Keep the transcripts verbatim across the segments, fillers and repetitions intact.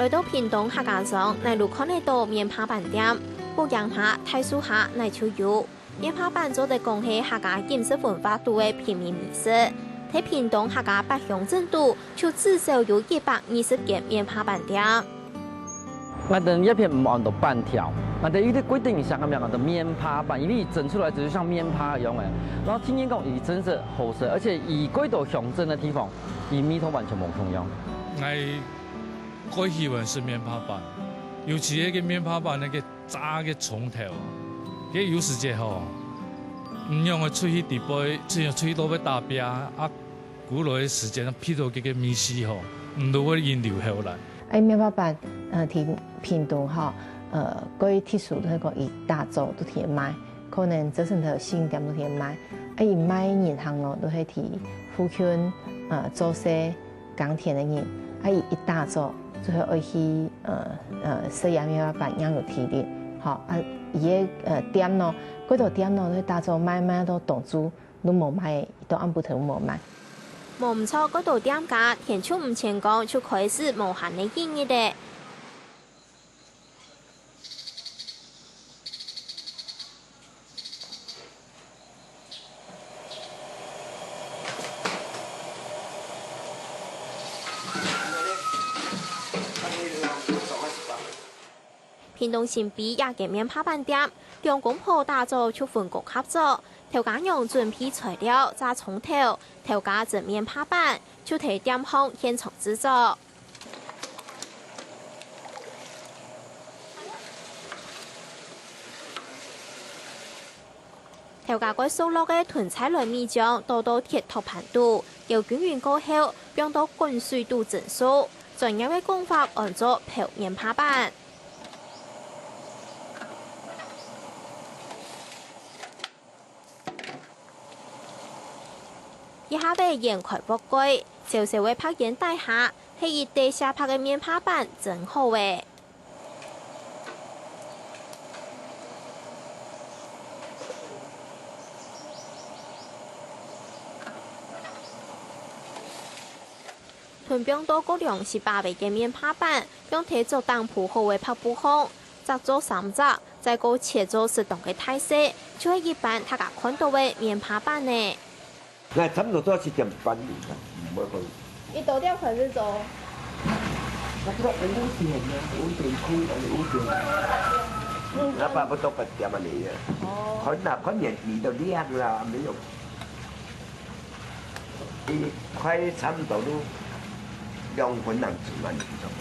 來到屏東客家庄，哪路看得到面帕粄店，屋簷下、大樹下哪就有。面帕粄做得講係客家飲食文化肚个平民美食，在屏東客家八鄉鎮肚就至少有一百二十間面帕粄店。 𠊎等這片毋安到粄條，𠊎等有一個規定性个名叫做面帕粄，因為佢蒸出來就像面帕一樣个。然後聽人講佢真係好食，而且佢蓋多鄉鎮个地方，佢味道完全無共樣。𠊎蓋喜歡食面帕粄，尤其該個面帕粄該個炸个蔥頭，該有時節吼，毋用个出去底背，出去出去都會打邊啊， 久落个時間，鼻到該個味緒吼，毋都會引流口來。哎，面帕粄，呃，在屏東吼，呃，蓋特殊就係講佢打早就在賣，可能朝晨頭四五點就在賣。啊，佢賣个人客哦，都係在附近，呃，做事、耕田个人。啊，佢一打早就會愛去，呃，呃，食這面帕粄，正有體力。吼，啊，佢个，呃，店咯，幾多店咯，就打早賣，賣到當晝， 都無賣，到暗晡頭無賣。無毋著，該兜店家天就毋曾光就開始無閒个一日咧。屏東新埤這間面帕粄店，兩公婆打早就分工合作， 頭家娘準備材料、炸蔥頭，頭家蒸面帕粄，就在店項現場製作。頭家蓋熟絡个同菜來米漿倒到鐵托盤肚，攪均勻過後，放到滾水肚蒸熟。專業个講法安做泡面帕粄。 一下仔掀開鑊蓋，燒燒个白煙底下，係一垤細白个面帕粄蒸好咧。 同放到過涼十八度个面帕粄，放在桌頂鋪好个白布項，隻做三隻，再過切做適當个大細，就係一般大家看到个面帕粄呢。該差毋多做七點半了，毋會講。你幾點開始做？差不多五點啊，五點開，五點。嗯。差不多八點啊，你啊。哦。看啦，看年紀都亮啦，沒有。 佢快差毋多都兩分零鐘啊，你知道嗎？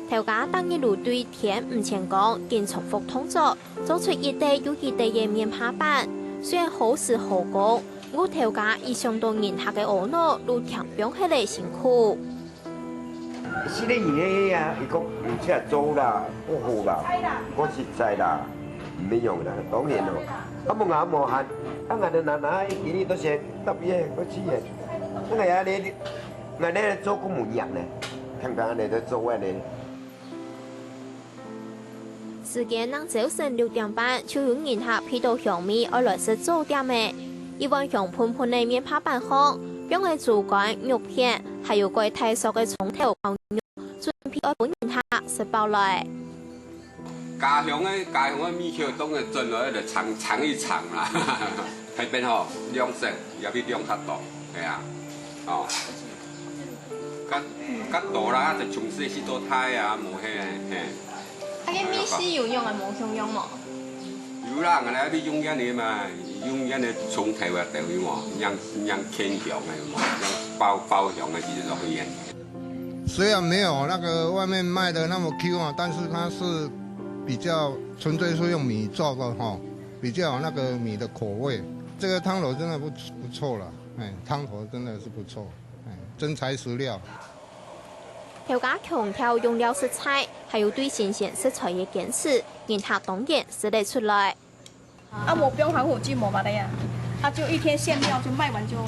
頭家逐日都對天毋曾光，緊重複動作，做出一垤又一垤个面帕粄。雖然好食好工，毋過頭家一想到人客个阿腦，都添放忒个辛苦。 係咧，人个啊，佢講有食做啦，好好啦，好實在啦，毋免用啦，當然咯。啊，無啊，無閒，啊，𠊎等奶奶今日都先到畢業，過去个。啊，𠊎也咧，𠊎咧做公務員呢，看看恁呢在做恁呢。 時間正朝晨六點半，就有人客鼻到香味，愛來食早點咧。一碗香噴噴个面帕粄項，放个豬肝、肉片，還有蓋大索个蔥頭包肉，準備愛分人客食飽來。家鄉个，家鄉个味緒當然轉來愛來嚐，嚐一嚐啦。該片吼，量少，也比量較多，係啊，哦。 較，較大啦，就從細食到大啊，無遐，嘿。啊，該味緒有樣个無共樣無？有啦，𠊎來愛用恁呢嘛，用恁呢蔥頭啊，等於無，樣，樣牽香个無，樣爆，爆香个，其實都會遠。雖然沒有那個外面賣的那麼Q啊，但是它是比較純粹是用米做的哈，比較有那個米的口味。這個湯頭真的不，不錯了，哎，湯頭真的是不錯。 哎，真材實料。頭家強調用料實在，還有對新鮮食材个堅持，人客當然食得出來。啊，無放防腐劑，無麼个啊，啊，就一天現料就賣完就好。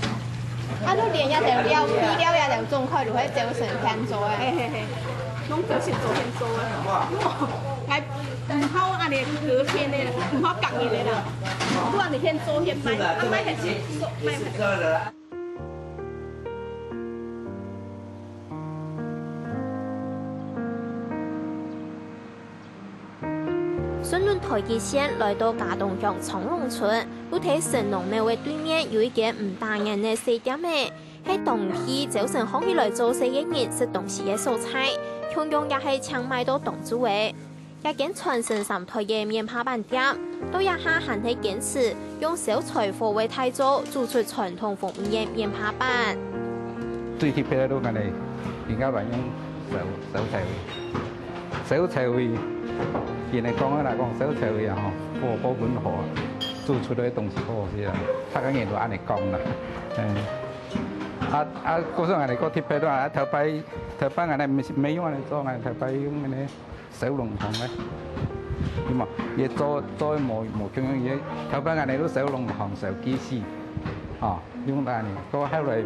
啊，就連這兜料、配料這兜總開就係朝晨現做个。嘿嘿嘿，攏朝晨做現做个。𠊎 毋好恁樣隔天的，毋好隔日的啦。你恁樣現做現賣，啊，賣很少，賣很少。 順崙臺一線來到佳冬鄉昌隆村，路頭神農廟个對面有一間毋打眼个細店仔，係當地朝晨䟘起來做事个人食東西个所在，共樣也係淨賣到當晝个。這間傳承三代个面帕粄店，到這下還係堅持用燒柴火个大灶煮出傳統風味个面帕粄。最特別个就係恁樣，人家還用燒，燒柴火。 燒柴火，現在講个來講，燒柴火啊，吼，火鍋文化啊，做出來个東西好好食啊，大家人都恁樣講啦。嗯。啊，啊，故所恁樣講特別啦，啊，頭擺，頭擺恁樣毋係，毋係用恁樣做啊，頭擺用恁樣燒籠頭个，有無？也做，做無，無共樣，也頭擺恁樣都燒籠頭，燒雞絲，吼。 用得呢，到後來，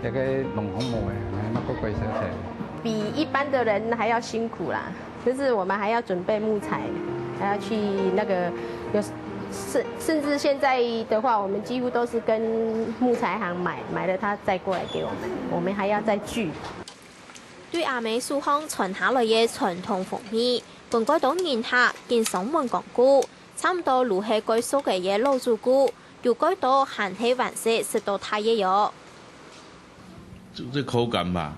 這個農行無了，那個貴少錢。比一般的人還要辛苦啦，就是我們還要準備木材，還要去那個，有，甚，甚至現在的話，我們幾乎都是跟木材行買，買了他載過來給我們，我們還要再鋸。對阿姆手項傳下來个傳統風味，分蓋多人客緊上門光顧，差毋多就係蓋熟个个老主顧， 有蓋多還係還細食到大个喲。這，這口感吧，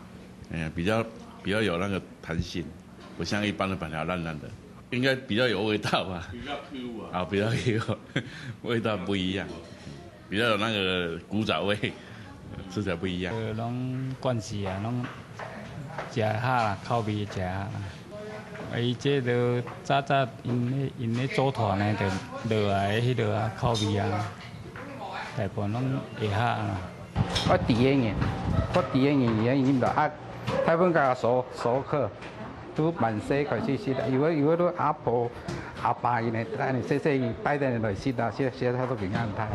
哎呀，比較，比較有那個彈性，不像一般的粄條爛爛的，應該比較有味道吧。比較Q啊。啊，比較Q，味道不一樣，比較有那個古早味，吃起來不一樣。呃，攏慣勢啊，攏 食會下啦，口味食會下啦。伊這都早早𪜶咧，𪜶咧組團呢，就落來彼落啊，口味啊，大部分攏會下啦。我知个人，我知个人，伊毋知啊，大部分个熟，熟客，都蠻細開始食啦，有个，有个都阿婆、阿爸𪜶呢，細細人帶等來食啦，食，食到都平安大。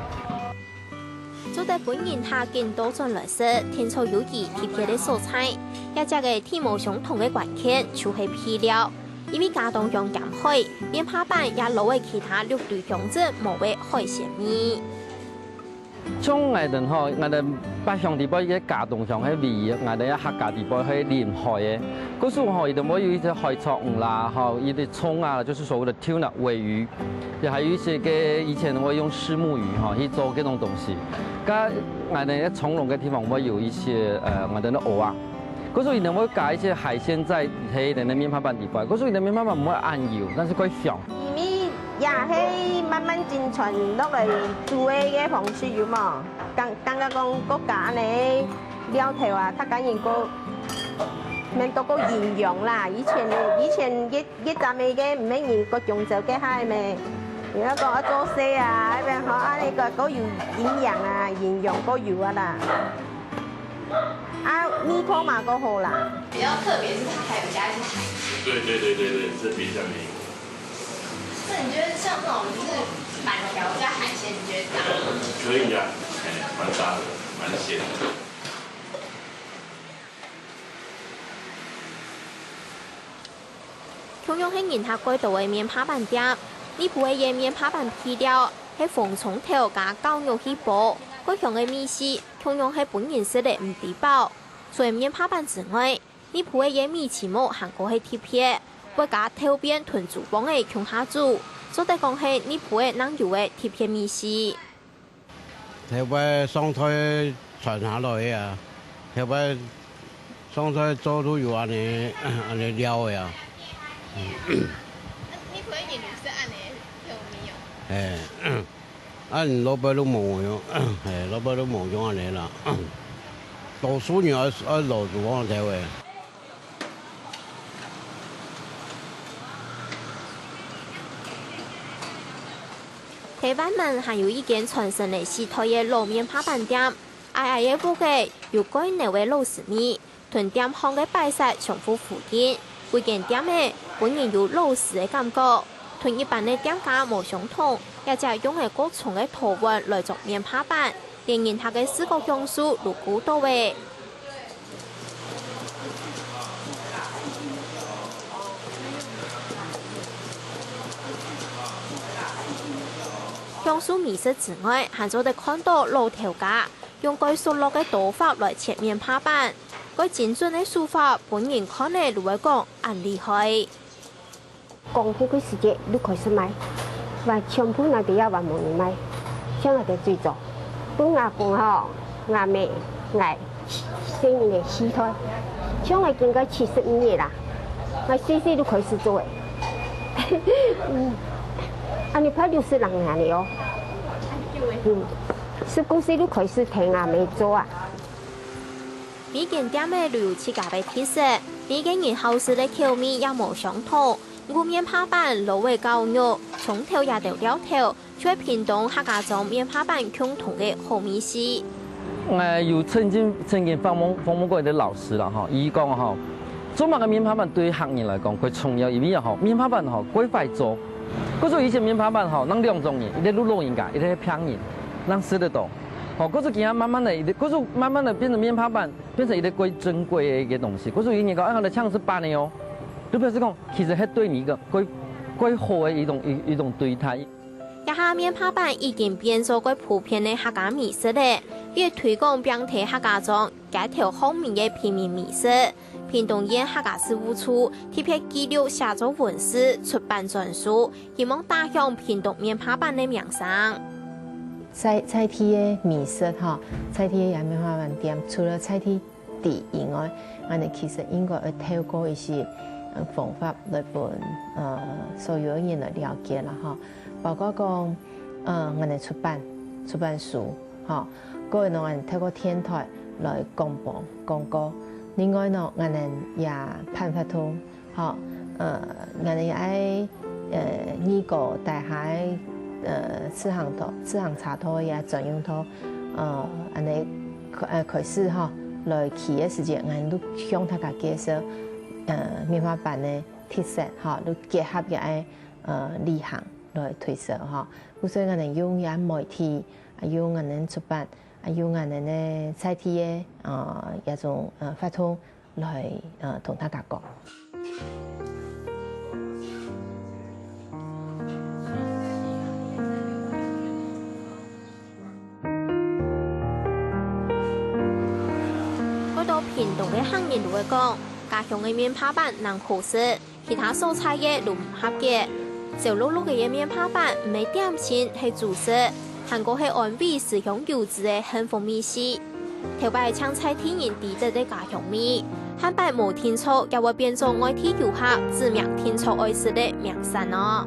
做得分人客緊倒轉來食，定著有佢特別个所在。這隻个地無相同个關鍵，就係配料。因為佳冬鄉兼海，面帕粄也摎个其他六堆鄉鎮無个海鮮味。像𠊎兜吼，𠊎兜北鄉地方个佳冬鄉，係唯一𠊎兜个客家地方係臨海个。故所吼，佢兜會有一些海草魚啦，吼，一些蟲啊，就是所謂的 tuna 鮪魚，也還有一些个以前會用虱目魚吼去做這種東西。該𠊎兜个長榮个地方會有一些呃𠊎兜个蚵啊，可是佢兜會加一些海鮮在佢兜个面帕粄底背，可是佢兜面帕粄毋會恁油，但是較香。因為也係慢慢流傳落來煮个个方式有無？感感覺講較加恁樣料頭啊，較加人較，免講較營養啦。以前以前个 一站个个毋係人較強壯个海咩？你愛講愛做事啊，該邊吼，恁樣个較有營養啊，營養較有啊啦。啊，味道嘛較好啦。比較特別是它還有加一些海鮮。對對對對對，這比較美國。那你覺得像這種就是粄條加海鮮，你覺得搭嗎？可以啊，哎，蠻搭的，蠻鮮的。 共樣係人客較多个面帕粄店，內埔个个面帕粄配料係紅蔥頭加絞肉去包，較香个味緒，共樣係分人食了毋知飽。除了面帕粄之外，內埔个个米篩目還較係特別，會加豆片同豬蒡仔共下煮，做得講係內埔个人有个特別味緒。 頭擺上代傳下來个啊，頭擺上代做都有恁樣恁樣料个啊。你，你可以也是恁樣調味哦。嘿，恁老輩都無用，嘿，老輩都無用恁樣啦。多數人愛愛老祖宗調个。 台灣門還有一間傳承了四代个老面帕粄店，矮矮个屋仔有蓋濃个老屎味，同店項个擺設相互呼應，歸間店仔分人有老屎个感覺。同一般个店家無相同，這隻用个較重个陶碗來裝面帕粄，連人客个視覺享受都顧到位。享受美食之外，還做得看到老頭家用該熟絡个刀法來切棉花粄，該精準个手法分人看了就會講恁厲害。講該个時節就開始賣，還全部那地也還無人賣，像𠊎兜最早，分阿公吼、阿姆、𠊎 細人仔時代，像𠊎今个七十二歲啦，𠊎細細就開始做誒。嗯，恁呢快六十零年了哦。嗯，十九歲就開始跈阿姆做啊。每間店仔都有自家个特色，每個人好食个口味也無相同。有棉花粄、滷个絞肉、蔥頭這兜料頭， 就係屏東客家庄棉花粄共同个好味緒。𠊎有曾經曾經訪問訪問過一個老師啦吼，佢講吼，做麼个棉花粄對客人來講較重要，因為吼棉花粄吼較快做。故所以前棉花粄吼，有兩種人，一個係老人家，一個係病人，正食得到。吼，故所佢慢慢个，故所慢慢个變成棉花粄，變成一個較珍貴个一個東西。故所有人講，啊，𠊎來請食粄个哦，就表示講，其實係對你一個較較好个一種一一種對待。 這下棉花粄已經變做較普遍个客家美食了，為推廣並在客家庄街頭巷尾个平民美食，屏東縣客家事務處特別記錄寫做文字出版專書，希望打響屏東棉花粄个名聲。在在地个美食吼，在地个這棉花粄店，除了在地 地以外，𠊎兜其實應該愛透過一些，呃，方法來分，呃，所有个人來了解啦吼。包括講，呃，𠊎兜出版，出版書，吼，過來呢，𠊎兜透過電台來廣播、廣告。另外呢，𠊎兜也辦活動， 吼，呃，𠊎兜愛，呃，預告大家个，呃，自行車、自行車道也專用道，呃，恁呢，呃，開始吼，來騎个時節，𠊎兜向大家介紹，呃，棉花粄个特色，吼，就結合个愛，呃，旅行來推銷，吼。故所𠊎兜用這媒體，啊，用𠊎兜出版，啊，用𠊎兜个在地个，呃，這種，呃，活動 來，呃，同大家講。過到屏東个客人就會講，家鄉个棉花粄恁好食，其他所在个就毋合格。燒熝熝个棉花粄毋係點心，係主食，還過係安慰思鄉遊子个幸福美食。 頭擺淨在地人知得个家鄉味，下擺無定著也會變做外地遊客指名定著愛食个名產哦。